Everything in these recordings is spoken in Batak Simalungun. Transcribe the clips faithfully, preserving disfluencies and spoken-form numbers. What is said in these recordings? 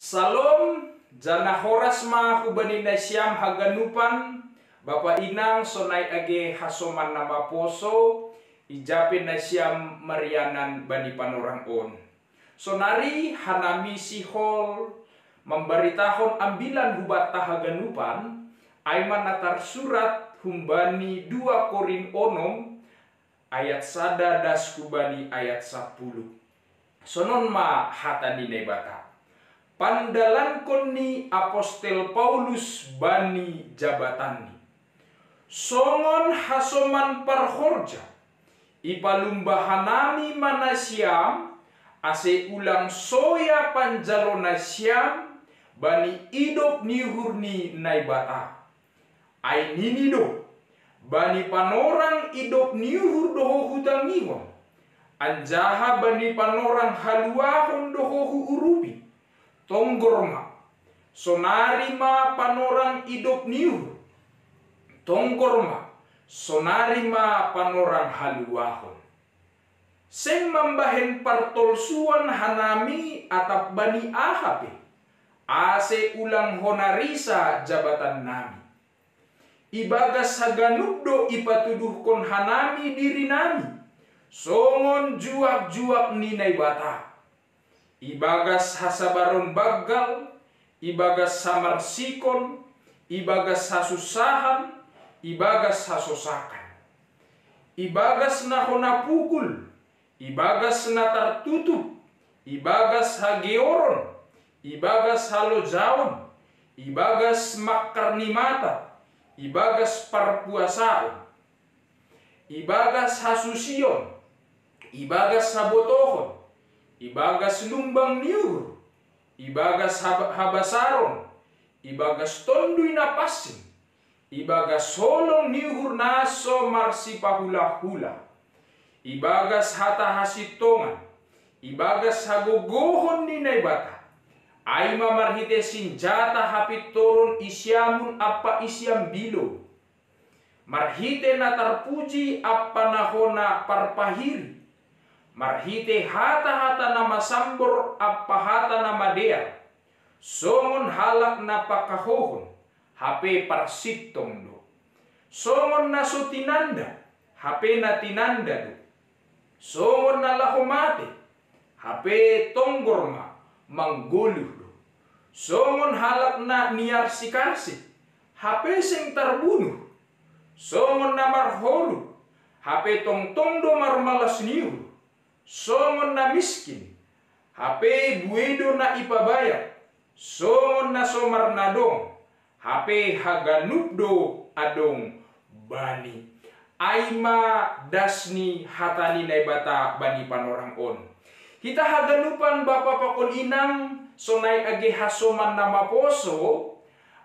Salom, jana horas ma hubani nasiam haganupan, bapa inang sonai age hasoman na maposo, ijape nasiam marianan bani panorang on. Sonari hanami sihol mambaritahon ambilan hubanta haganupan, ai ma na tarsurat humbani dua Korin onom ayat sada das hubani ayat sapuluh. Sonon ma hata ni Naibata: Pandalankon ni apostel Paulus bani jabatanni. Songon hasoman parhorja, ipalumba hanami ma nasiam, ase ulang soya panjalo nasiam bani idop ni uhur ni Naibata. Ai nini do: Bani panorang idop ni uhur do ho hutangihon, anjaha bani panorang haluahon do ho huurupi. Tonggor ma, sonari ma panorang idop ni uhur. Tonggor ma, sonari ma panorang haluahon. Seng mambahen partolsuan hanami atap bani aha pe, ase ulang hona risa jabatannami. Ibagas haganup do ipatuduhkon hanami dirinami songon juak-juak ni Naibata. Ibagas hasabaron banggal, ibagas samarsikon, ibagas hasunsahan, ibagas hasosakan, ibagas na hona pukul, ibagas na tartutup, ibagas hageoron, ibagas halojaon, ibagas mangkar ni mata, ibagas parpuasaon, ibagas hasusion, ibagas habotohon, ibagas lumbang ni uhur, ibagas hab- habasaron, ibagas Tonduy Napansing, ibagas holong ni uhur na so marsipahula-hula, ibagas hata hasintongan, ibagas hagogohon ni Naibata, ai ma marhitei sinjata hapintoron i siamun ampa i siambilo, marhitei na tarpuji ampa na hona parpahiri, marhitei hata-hata na masambor ampa hata na madear, songon halak na pangkahohon, hape parsintong do. Songon na so tinanda, hape na tinanda do. Songon na laho mate, hape tonggor ma, manggoluh do. Songon halak na niarsik-arsik, hape seng tarbunuh. Songon na marhoru, hape tongtong do marmalas ni uhur. Songon na miskin, hape buei do na ipabayar. Songon na so marnadong, hape haganup do adong bani. Ai ma das ni hata ni Naibata bani panorang on. Hita haganupan bapa pakon inang, sonai age hasoman na maposo,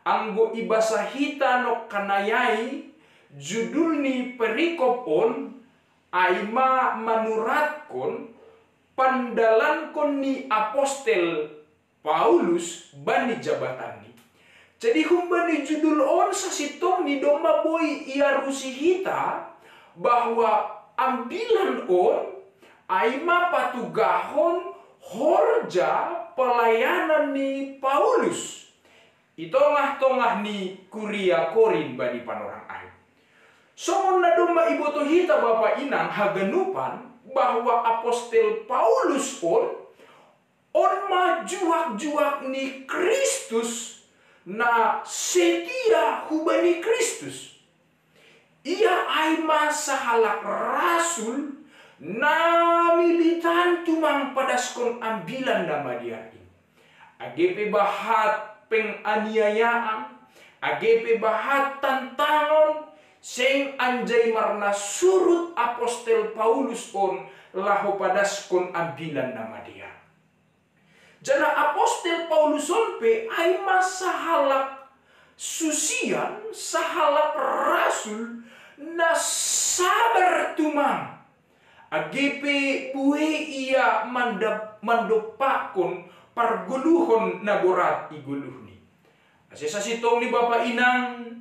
anggo ibasa hita nongkanayai, judul ni perikop on, ai ma manuratkon pandalankon ni apostel Paulus bani jabatanni. Jadi humbani judul on sasintongni domma boi iarusi hita bahwa ambilan on ai ma patugahon horja palayanan ni Paulus i tongah-tongah ni kuria Korin bani panorang ai. Songon na domma iboto hita bapa inang haganupan bahwa apostel Paulus on, on ma juak-juak ni Kristus na setia hubani Kristus. Ia ai ma sahalak rasul na militan tumang padaskon ambilan na madear i. Age pe bahat penganiayaan, age pe bahat tantangon, seng anjai marnasurut apostel Paulus on laho padaskon ambilan na madear. Jala apostel Paulus on pe ai ma sahalak susian, sahalak rasul na sabar tumang. Age pe buei ia mandap- mandompakkon pargoluhon na borat i goluhni. Ase sasintongni bapa inang,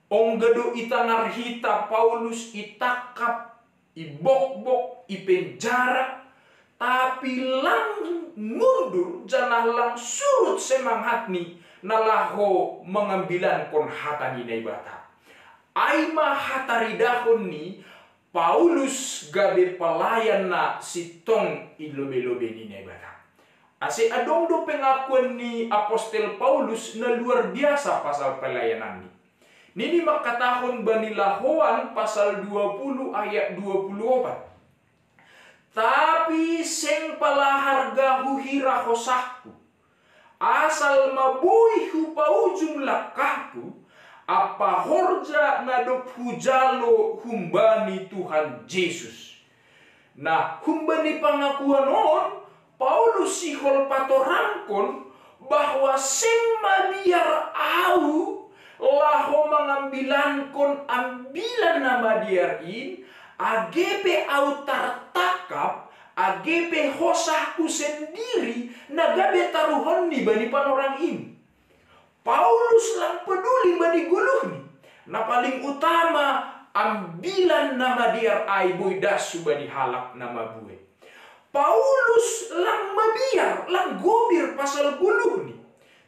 ongga do itangar hita Paulus itangkap, ibokbok, ipenjara, Tapi lang mundur janah lang surut semangatni na laho mangambilankon hata ni Naibata. Ai ma hataridahon ni Paulus gabe palayanna sintong i lobei-lobei ni Naibata. Ase adong do pengakuan ni apostel Paulus na luar biasa pasal pelayananni. Nini mangkatahon bani Lahoan pasal dua puluh ayat dua puluh opat. Tapi seng pala harga huhira hosahku, asal ma boi hupaujung langkahku, ampa horja na dob hujalo humbani Tuhan Jesus. Nah, humbani pangakuan on, Paulus sihol patorangkon bahwa seng mabiar ahu laho mangambilankon ambilan na madear in, age pe ahu tartangkap, age pe hosahku sendiri na gabe taruhonni bani panorang in. Paulus lang peduli bani goluhni, na paling utama ambilan na madear ai boi das hubani halak na mabuei. Paulus lang mabiar, lang gobir pasal goluhni,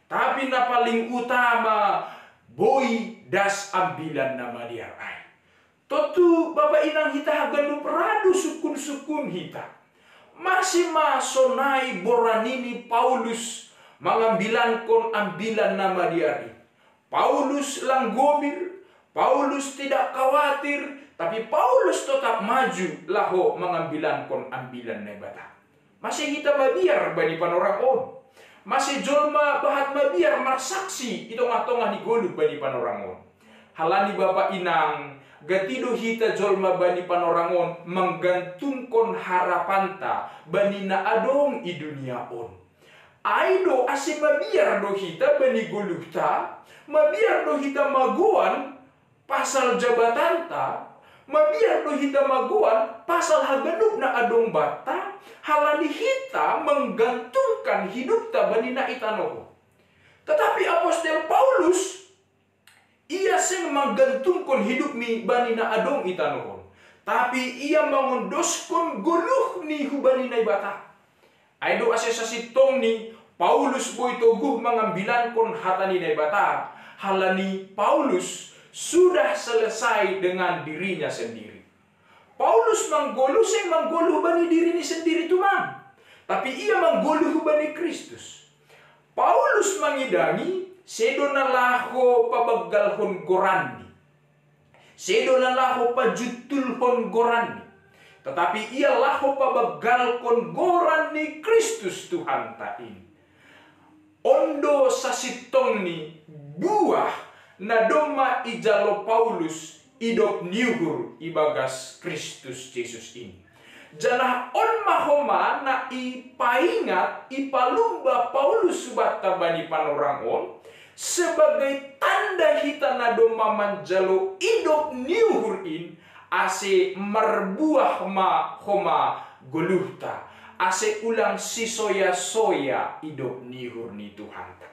tapi na paling utama boi das ambilan na madear ai. Tontu bapa inang hita haganup ra do sungkun-sungkun hita. Mase ma sonai borani ni Paulus mangambilankon ambilan na madear i? Paulus lang gobir, Paulus tidak khawatir, tapi Paulus totap maju laho mangambilankon ambilan Naibata. Mase hita mabiar bani panorang on? Mase jolma bahat mabiar marsaksi i tongah-tongah ni goluh bani panorang on? Halani bapa inang, gati do hita jolma bani panorang on manggantungkon harapanta bani na adong i dunia on. Ai do ase mabiar do hita bani goluhta, mabiar do hita magoan pasal jabatanta, mabiar do hita magoan pasal haganup na adong banta, halani hita manggantungkan hidupta bani na i tanoh on. Tetapi apostel Paulus, ia seng manggantungkon hidupni bani na adong i tanoh on, tapi ia mangondoskon goluhni hubani Naibata. Ai do ase sasintongni Paulus boi toguh mangambilankon hata ni Naibata, halani Paulus sudah selesai dengan dirinya sendiri. Paulus manggoluh seng manggoluh hubani dirini sendiri tumang, tapi ia manggoluh hubani Kristus. Paulus mangidangi sedo na laho pabanggalhon goranni, sedo na laho pajuntulhon goranni, tetapi ia laho pabanggalkon goran ni Kristus Tuhanta in. On do sasintongni buah na domma ijalo Paulus idop ni uhur ibagas Kristus Jesus in. Janah on ma homa na ipaingat, ipalumba Paulus hubanta bani panorang on, sebagai tanda hita na domma manjalo idop ni uhur in, ase marbuah ma homa goluhta, ase ulang sisoya-soya idop ni uhur ni Tuhanta.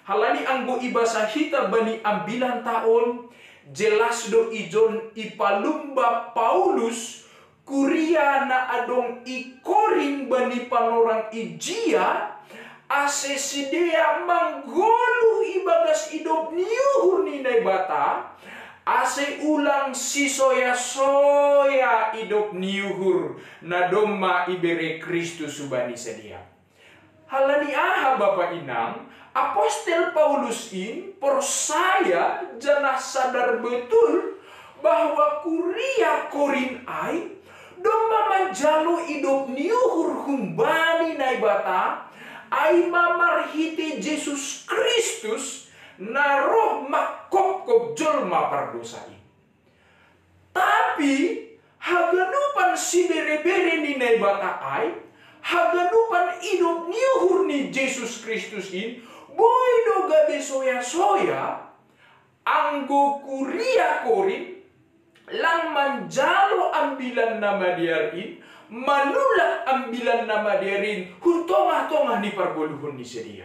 Halani anggo ibasa hita bani ambilanta on, jelas do ijon ipalumba Paulus kuria na adong i Korint bani panorang i jia, ase sidea manggoluh ibagas idop ni uhur ni Naibata, ase ulang sisoya-soya idop ni uhur na domma ibere Kristus hubani sidea. Halani aha bapa inang, apostel Paulus in porsaya janah sadar betul bahwa kuria Korint ai domma manjalo idop ni uhur humbani Naibata, ai ma marhite Jesus Kristus na roh mangkopkop jolma pardosa in. Tapi haganupan sibere-bere ni Naibata ai, haganupan idop ni uhur ni Jesus Kristus in, boi do gabe soya-soya, anggo kuria Korint lang manjalo ambilan na madear in, manulak ambilan na madear in hun tongah-tongah ni pargoluhon ni sidea.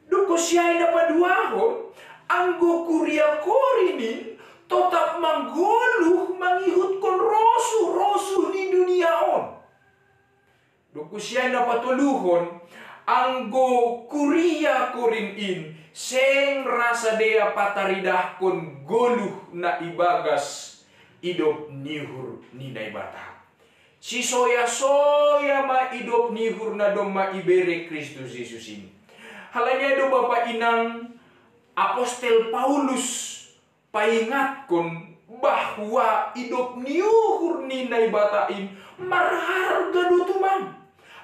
Dob konsi ai na paduahon, anggo kuria Korint in totap manggoluh mangihutkon rosuh-rosuh ni dunia on. Duk ku sian na patoluhon, anggo kuria Korint in, seng ra sidea pataridahkon goluh na ibagas idop ni uhur ni Naibata. Sisoya-soya ma idop ni uhur na domma ibere Kristus Jesus in. Halani ai do bapa inang, apostel Paulus paingatkon bahwa idop ni uhur ni Naibata in marharga do tumang.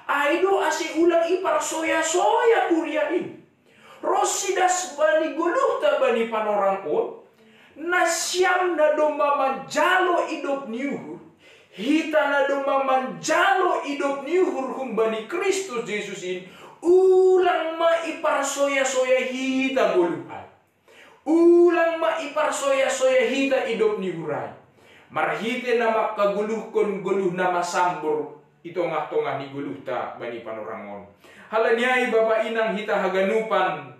Ai do ase ulang iparsoya-soya kuria in. Ro sidas bani goluhta bani panorang on, nasiam na domma manjalo idop ni uhur, hita na domma manjalo idop ni uhur humbani Kristus Jesus in, ulang ma iparsoya-soya hita goluh ai. Ulang ma iparsoya-soya hita idop ni uhur ai, marhite na mangkagoluhkon goluh na masambor i tongah-tongah ni goluhta bani panorang on. Halani ai bapa inang hita haganupan,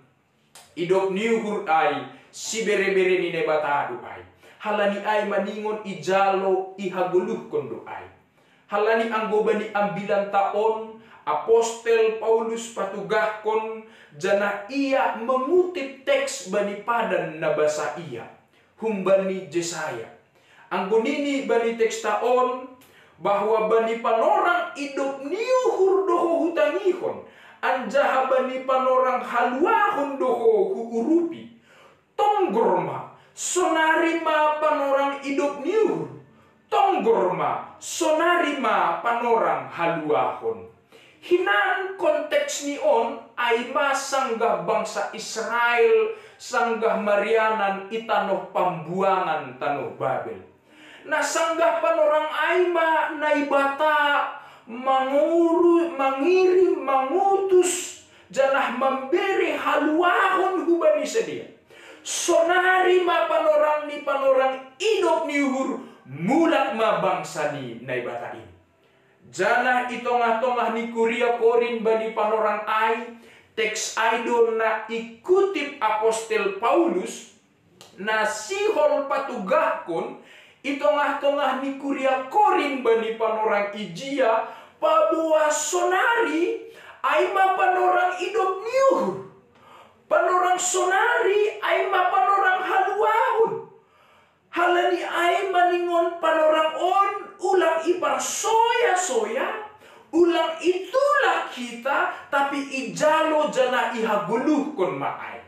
idop ni uhur ai sibere-bere ni Naibata do ai. Halani ai maningon ijalo ihagoluhkon do ai. Halani anggo bani ambilanta on, apostel Paulus patugahkon, janah ia mengutip teks bani padan na basa ia, humbani Jesaya. Anggo nini bani teksta on, bahwa bani panorang idop ni uhur do ho hutangihon, anjaha bani panorang haluahon do ho huurupi. Tonggor ma, sonari ma panorang idop ni uhur. Tonggor ma, sonari ma panorang haluahon. Hinan konteks ni on ai ma sanggah bangsa Israel sanggah marianan i tanoh pambuangan, tanoh Babel. Na sanggah panorang ai ma Naibata manguru, mangirim, mangutus, janah mambere haluahon hubani sidea. Sonari ma panorang ni panorang idop ni uhur, mulak ma bangsa ni Naibata in. Janah i tongah-tongah ni kuria Korint bani panorang ai, teks ai do na ikutip apostel Paulus, na sihol patugahkon i tongah-tongah ni kuria Korint bani panorang ijia, paboa sonari ai ma panorang idop ni uhur. Panorang sonari ai ma panorang haluahon. Halani ai maningon panorang on ulang iparsoya-soya, ulang itulak hita, tapi ijalo janah ihagoluhkon ma ai.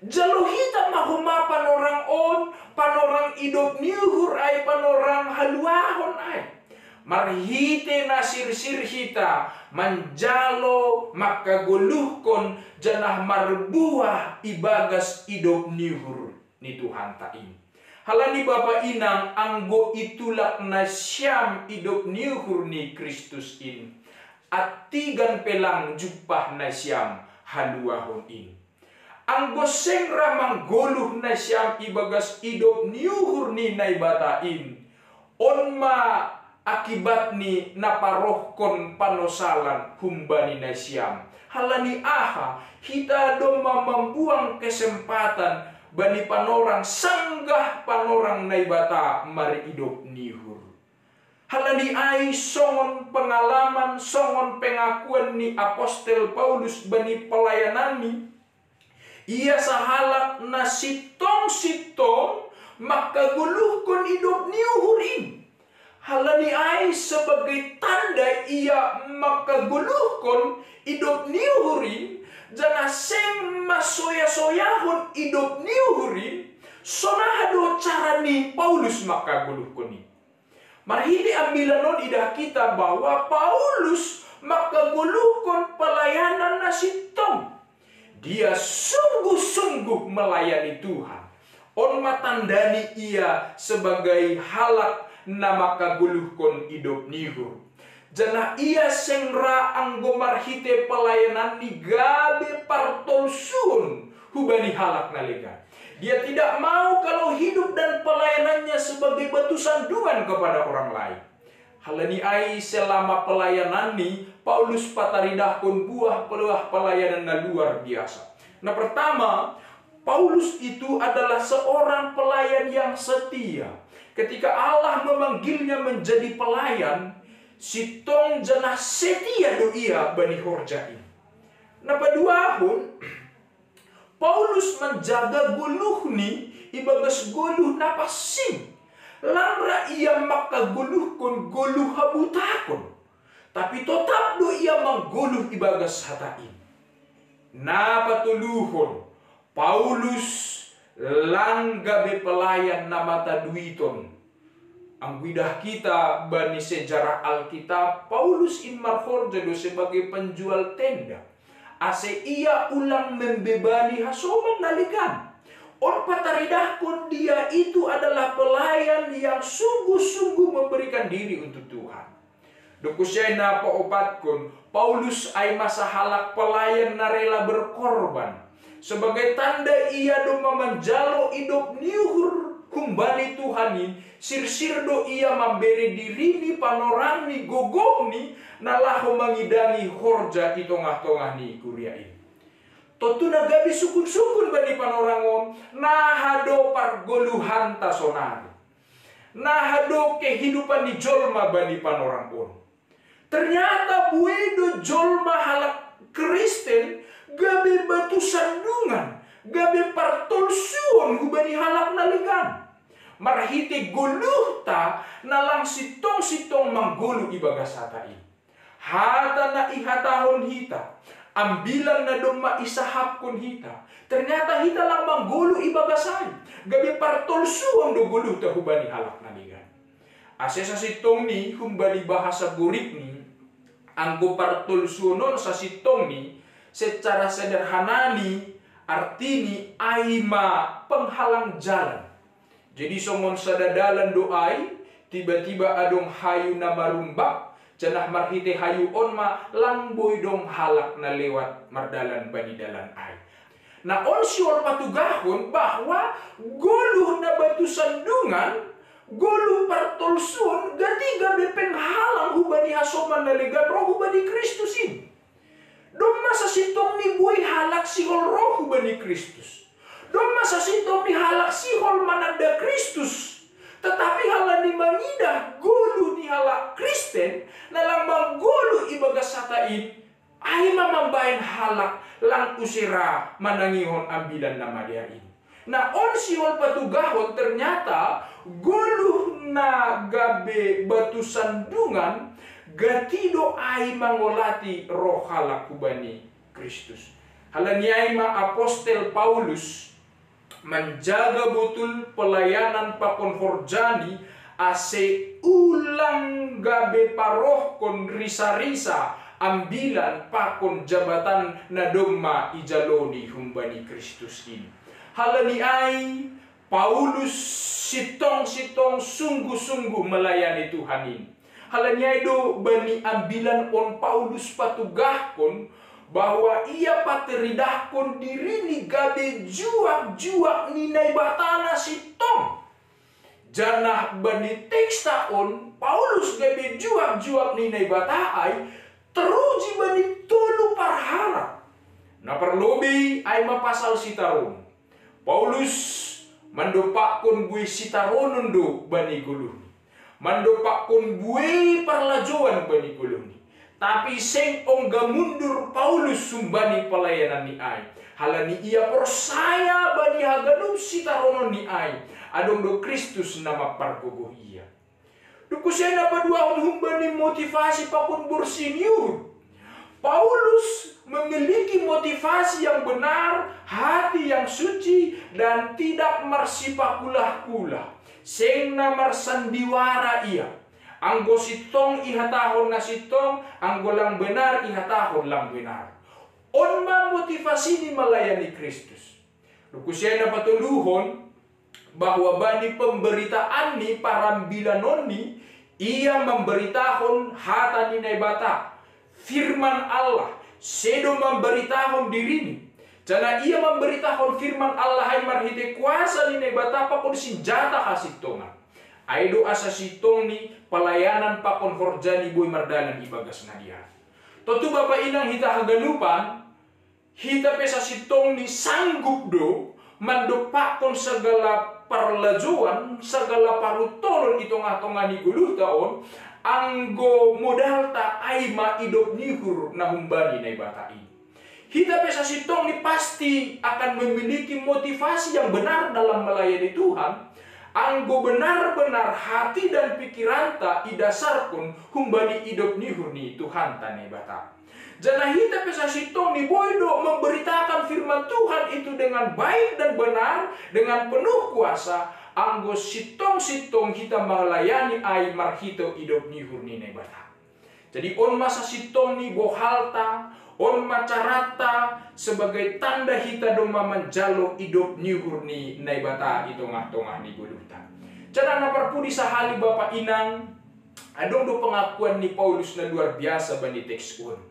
Jalo hita ma homa panorang on, panorang idop ni uhur ai, panorang haluahon ai. Marhite na sirsir hita manjalo mangkagoluhkon janah marbuah ibagas idop ni uhur ni Tuhanta in. Halani bapa inang, anggo itulak nasiam idop ni uhur ni Kristus in, antigan pe lang jumpah nasiam haluahon in. Anggo seng ra manggoluh nasiam ibagas idop ni uhur ni Naibata in, on ma akibatni na parohkon panosalan humbani nasiam. Halani aha? Hita domma mambuang kesempatan bani panorang sanggah panorang Naibata maridop ni uhur. Halani ai songon pengalaman, songon pengakuan ni apostel Paulus bani pelayananni, ia sahalak na sintong-sintong mangkagoluhkon idop ni uhur in. Halani ai sebagai tanda ia mangkagoluhkon idop ni uhur in, janah seng masoya-soyahon idop ni uhur in, sonaha do cara ni Paulus mangkagoluhkon i? Marhite ambilan on idah hita bahwa Paulus mangkagoluhkon pelayanan na sintong. Dia sungguh-sungguh melayani Tuhan. On ma tandani ia sebagai halak na mangkagoluhkon idop ni uhur. Janah ia seng ra anggo marhite pelayananni gabe partolsuhon hubani halak na legan. Dia tidak mau kalau hidup dan pelayanannya sebagai batu sandungan kepada orang lain. Halani ai selama pelayananni, Paulus pataridahkon buah-buah pelayanan na luar biasa. Na pertama, Paulus itu adalah seorang pelayan yang setia. Ketika Allah memanggilnya menjadi pelayan, Sitong janah setia do ia bani horja in. Na paduahon, Paulus manjaga goluhni ibagas goluh na pansing. Lang ra ia mangkagoluhkon goluh habutakon, tapi totap do ia manggoluh ibagas hata in. Na patoluhon, Paulus lang gabe pelayan na mataduiton. Anggo idah hita bani sejarah Alkitab, Paulus in marhorja do sebagai penjual tenda, ase ia ulang membebani hasoman na legan. On pataridahkon dia itu adalah pelayan yang sungguh-sungguh memberikan diri untuk Tuhan. Dohot na paopatkon, Paulus ai ma sahalak pelayan na rela berkorban. Sebagai tanda ia domma manjalo idop ni uhur humbani Tuhan in, sirsir do ia mambere dirini, panorangni, gogohni, na laho mangidangi horja i tongah-tongah ni kuria in. Tontu na gabe sungkun-sungkun bani panorang on, naha do pargoluhanta sonari. Naha do kehidupan ni jolma bani panorang on. Ternyata buei do jolma halak Kristen gabe batu sandungan, gabe partolsuon hubani halak na legan. Marhite goluhta na lang sitong-sitong manggoluh ibagas hata in. Hata na ihatahon hita, ambilan na domma isahapkon hita, ternyata hita lang manggoluh ibagas ai, gabe partolsuon do goluhta hubani halak na legan. Ase sasintongni humbani bahasa Gorikni, anggo partolsuon on sasintongni, secara sederhanani, artini ai ma penghalang jalan. Jadi songon sada dalan do ai, tiba-tiba adong hayu na marumbak, janah marhite hayu on ma lang boi dong halak na lewat mardalan bani dalan ai. Na on sihol patugahkon bahwa goluh na batu sandungan, goluh partolsuon, gati gabe penghalang hubani hasoman na legan ro hubani Kristus in. Domma sasintongni buei halak sihol ro hubani Kristus. Domma sasintongni halak sihol mananda Kristus. Tetapi halani mangidah goluh ni halak Kristen, na lang manggoluh ibagas hata in, ai ma mambahen halak lang use ra manangihon ambilan na madear in. Na on sihol patugahon, ternyata goluh na gabe batu sandungan, gati do ai mangolati roh halak hubani Kristus. Halani ai ma apostel Paulus manjaga botul pelayanan pakon horjani, ase ulang gabe parohkon risa-risa, ambilan pakon jabatan na domma ijaloni humbani Kristus in. Halani ai Paulus sitong-sitong sungguh-sungguh melayani Tuhan in. Halani ai do bani ambilan on Paulus patugahkon bahwa ia pataridahkon dirini gabe juak-juak ni Naibata na sintong. Janah bani teksta on, Paulus gabe juak-juak ni Naibata ai teruji bani tolu parhara. Na parlobei ai ma pasal sitaronon. Paulus mandompakkon buei sitaronon do bani goluhni. Mandompakkon buei parlajoan bani goluhni. Tapi seng ongga mundur Paulus humbani pelayananni ai. Halani ia porsaya bani haganup sitarononni ai, adong do Kristus na mampargogoh ia. Dohot na paduahon humbani motivasi pakon borsih ni uhur. Paulus memiliki motivasi yang benar, hati yang suci, dan tidak marsipakulah-kulah. Seng na marsandiwara ia. Anggo sintong ihatahon na sintong, anggo lang benar ihatahon lang benar. On ma motivasini melayani Kristus. Dohot na patoluhon, bahwa bani pemberitaanni, parambilanonni, ia mamberitahon hata ni Naibata, firman Allah, sedo mamberitahon dirini. Janah ia mamberitahon firman Allah ai marhite kuasa ni Naibata pakon sinjata hasintongan. Ai do asa sintongni pelayanan pakon horjani boi mardalan ibagas na dear. Tontu bapa inang hita haganupan, hita pe sasintongni sanggup do mandompakkon sagala parlajoan, sagala paruntoron i tongah-tongah ni goluhta on, anggo modalta ai ma idop ni uhur na humbani Naibata i. Hita pe sasintongni pasti akan memiliki motivasi yang benar dalam melayani Tuhan, anggo benar-benar hati dan pikiranta idasarkon humbani idop ni uhur ni Tuhanta Naibata. Janah hita pe sasintongni boi do memberitakan firman Tuhan itu dengan baik dan benar, dengan penuh kuasa, anggo sintong-sintong hita melayani ai marhite idop ni uhur ni Naibata. Jadi on ma sasintongni bohalta, on ma caranta sebagai tanda hita domma manjalo idop ni uhur ni Naibata i tongah-tongah ni goluhta. Janah na parpudi sahali, Bapa, Inang, adong do pengakuan ni Paulus na luar biasa bani teks on.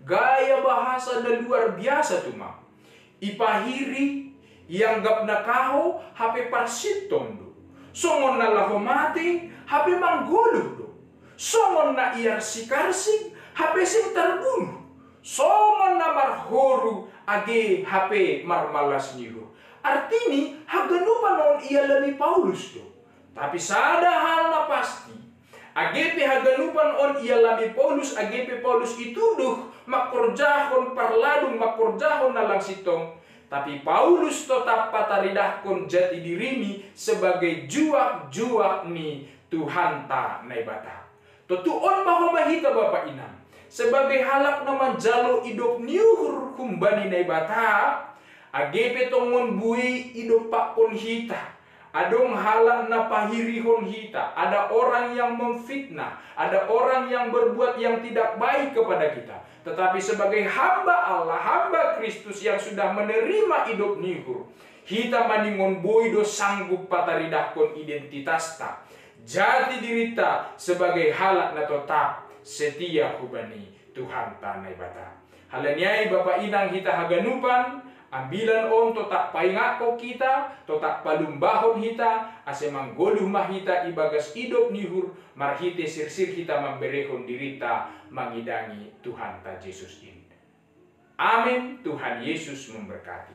Gaya bahasa na luar biasa tumang. Ipahiri, ianggap na kaho, hape parsintong do. Songon na laho mate, hape manggoluh do. Songon na iarsi-arsi, hape seng tarbunuh. Songon na marhoru, age hape marmalas ni uhur. Artini, haganupan on ialami Paulus do. Tapi sada hal na pasti, age pe haganupan on ialami Paulus, age pe Paulus ituduh mangkorjahon parladung, mangkorjahon na lang sintong, tapi Paulus totap pataridahkon jati dirini sebagai juak-juak ni Tuhanta Naibata. Tontu on ma homa hita, Bapa, Inang, sebagai halak na manjalo idop ni uhur humbani Naibata, age pe tongon buei idompakkon hita, adong halak na pahirihon hita, ada orang yang memfitnah, ada orang yang berbuat yang tidak baik kepada kita. Tetapi sebagai hamba Allah, hamba Kristus yang sudah menerima idop ni uhur, hita maningon boi do sanggup pataridahkon identitasta, jati dirinta sebagai halak na totap setia hubani Tuhanta Naibata. Halani ai, Bapa, Inang, hita haganupan, ambilan on totap paingatkon hita, totap palumbahon hita, ase manggoluh ma hita ibagas idop ni uhur, marhite sirsir hita mamberehon dirinta mangidangi Tuhanta Jesus in. Amin. Tuhan Yesus memberkati.